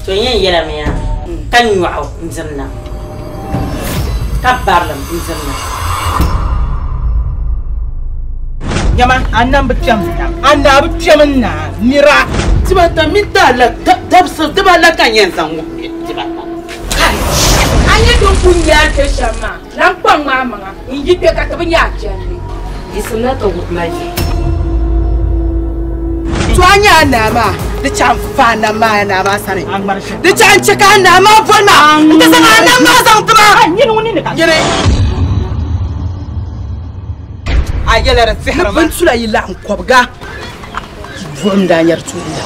To n yɛn yɛlimi yaa ka nyɔɣu n-diri nam, ka barilim n-diri nam. Nyama, a nam bi kpɛm nam, a naa bi kpɛm n naa, nira. Dibata mini daala dabisi dibala ka n yɛn zaŋ ŋubi dibata. Kai! A nya din kul nya a kpe shɛm maa, lan kpaŋm a maŋa n-yi kpe ka ti bi nya a chandi. Yiɣisim na ti wuhi ma yi. To a nya a naa maa, di chaŋ fa a nam maa a naa maa sani. Di chaŋ n-chɛ ka a naa maa boli ma nti zaŋ a nam maa zaŋ ti ma. Nyini a yɛla di tɛhiri ma. Ni bintula yi laɣim kɔbiga, buɣim daa nyari tuuli la.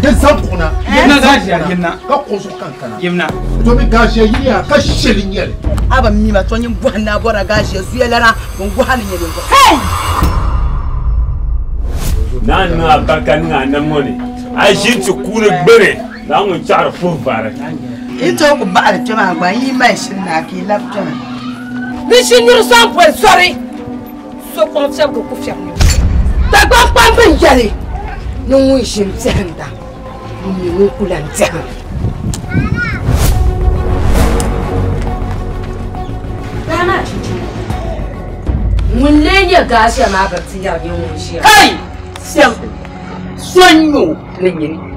Di zaŋ kuɣu na. Yimna gaʒia yimna. Ka kuɣu zuɣu ka n kana. Yimna. Domi gaʒia yiliya ka shɛli n nyɛli. A bi mi ma to nyin bɔhi naa bɔra gaʒia zuya lana bin gɔha ni nyɛ ninvuɣu. Hey! Naa niŋ a barika niŋ a nam ŋɔ ni, a ʒi nti kuuni gbini naa ŋun chaɣiri puhi vari. Yi tooi ku baɣili kpe maa gba, n yi mali shili ni a ka yi labi kpe na. Di ʒi nir zaŋ boli sɔri. So kpaŋ fiɛbigu ku fiɛbi niriba. Dagbaŋ kpamba n-yɛli ni ŋun ʒi n-tɛhinda, ŋun mi ŋun ku lan tɛhim. Daa maa chinchini. Ŋun lee nyɛ Gaazia maa biri ti yɛri nyɛ ŋun ʒiya. Kai! Sɛm! So n-nyɛ o ni nyini.